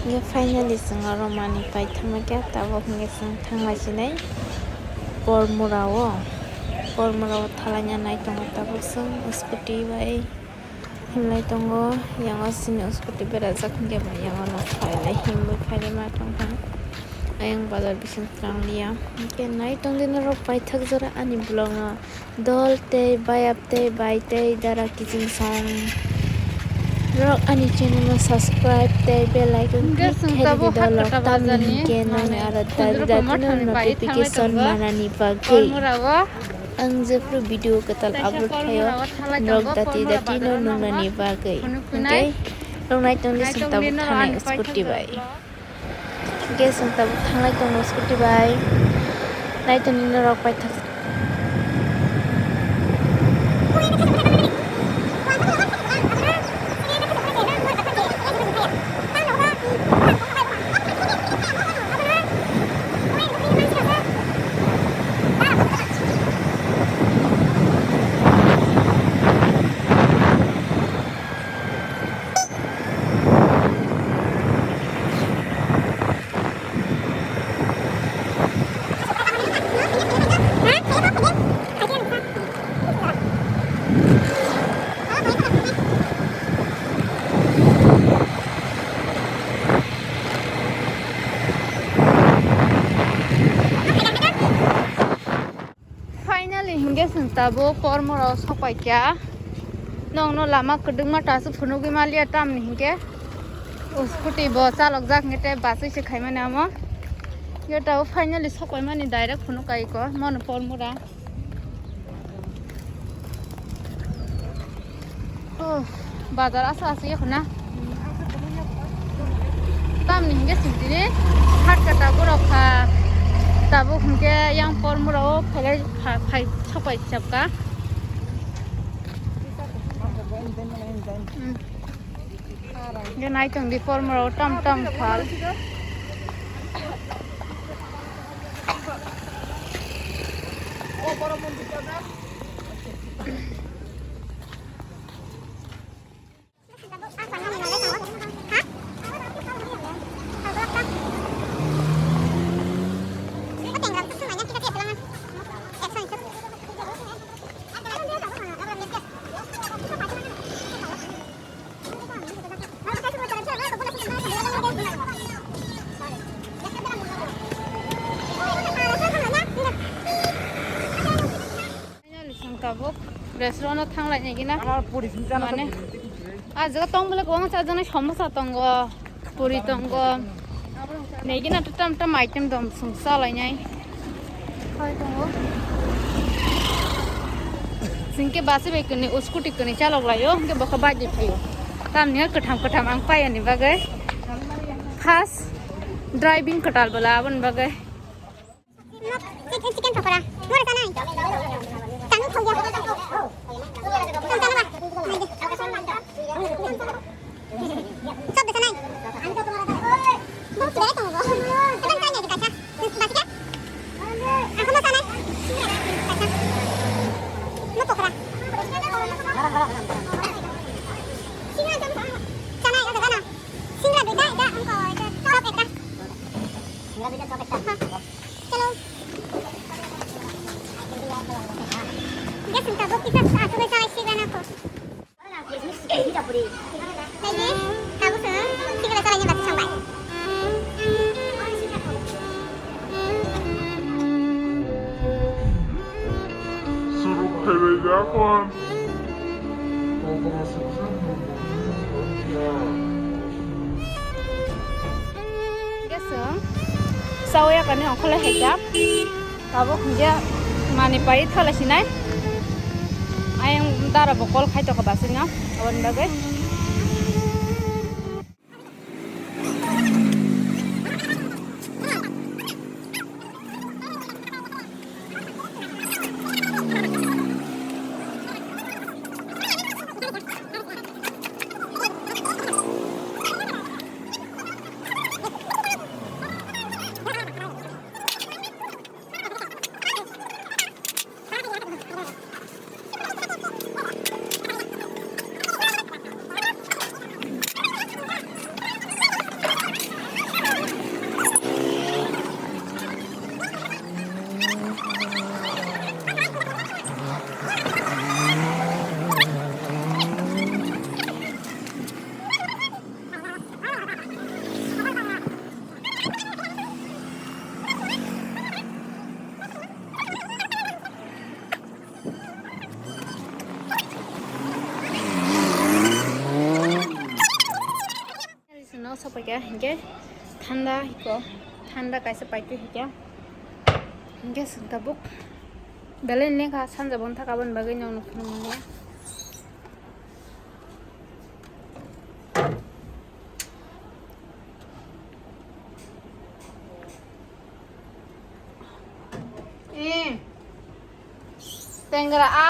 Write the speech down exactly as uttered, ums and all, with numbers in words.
Hingke finally chwng oro manwi paithakma khe tabuk hingke chwng thanglai sinai Pormura o, Pormura o thalaina nai tongo tabuk chwng scooty bai hinlai tongo, yang o chini scooty berajak hingke bo yang o no phailai himwi phailai ma tongkha, ayang bazar bising tanglia hingke nai tongdi norok paithak jora ani vlog no. Dol tei bayap tei bai tei dara kiching song rok ani channel no subscribe tei bell icon click khe ridi dol rok tamni hinkhe nangni aro dati dati no notification manani bagwi. Ang jephru video kwtal upload khaio norok dati dati no nungnani bagwi. Hinkhe rok nai tongdi chwng tabuk thanai scooty bai. Gas ang tabuk thanglai tongo scooty bai. Nai tongdi norok paithak. Tabuk Pormora o sokpai kha. Nokno lama kwdwkma tasu phunugwi maliya tamni hinkhe. O scooty bo chalokjak hinkhe tei bus se khaimani amo. Yo tabuk finally sokpaimani direct phunuk kai ko mono Pormora. Oh, bazar asa asa ya khuna. Tamni hinkhe sintini hat kata borok kha. Tabuk hinkhe yang Pormora o phailai pha-, phai sokpai chapka. Hmm. Hinkhe naitongdi Pormora o tam tam phal. Finally, chwng tabuk restaurant o thang lai nai gina. Mane, ah jaga tong bole kwbangma chajaknai, samosa tongo, puri tongo. Nai gina tam tam item dom chwng cha lai nai. Hai tongo. Chwng khe bus bai kwnwi, o scooty kwnwi chalok lai o, hwnkhe bo khe bike bai phai o. Tamni o kwtham kwtham ang pai ani bagwi. First driving kwtal bwla aboni bagwi. Chicken, chicken pakora. Nora sanai. Tanu thau ya. Tanu ba. Sob de sanai. Bo kira tong bo. Tang tang ya kita. Baca. Aku mau sanai. Baca. Mau pakora. Singa jam sanai ada kana. Singa beda ada engkau ada. Sob ekta. Singa beda sob ekta. Ha. Chalo. Guys, ang tabuk kita sa asugay sa siya na ko. Lagi, tabuk sa, sige na sa lang yung bata sambay. Surok khailai jakon. Guys, sawi akani ongkholai haikha. Tabuk hingke mani pai thala sinai. Ayang dara bo call khai toko basino. Aboni bagwi. Sino sopaikha hinkhe thanda hiko, thanda kaisa paitwi hikya. Hinkhe sing tabuk belai lekha sanja boni thaka boni bagwi nokno phunukmani. Eh, tengra a.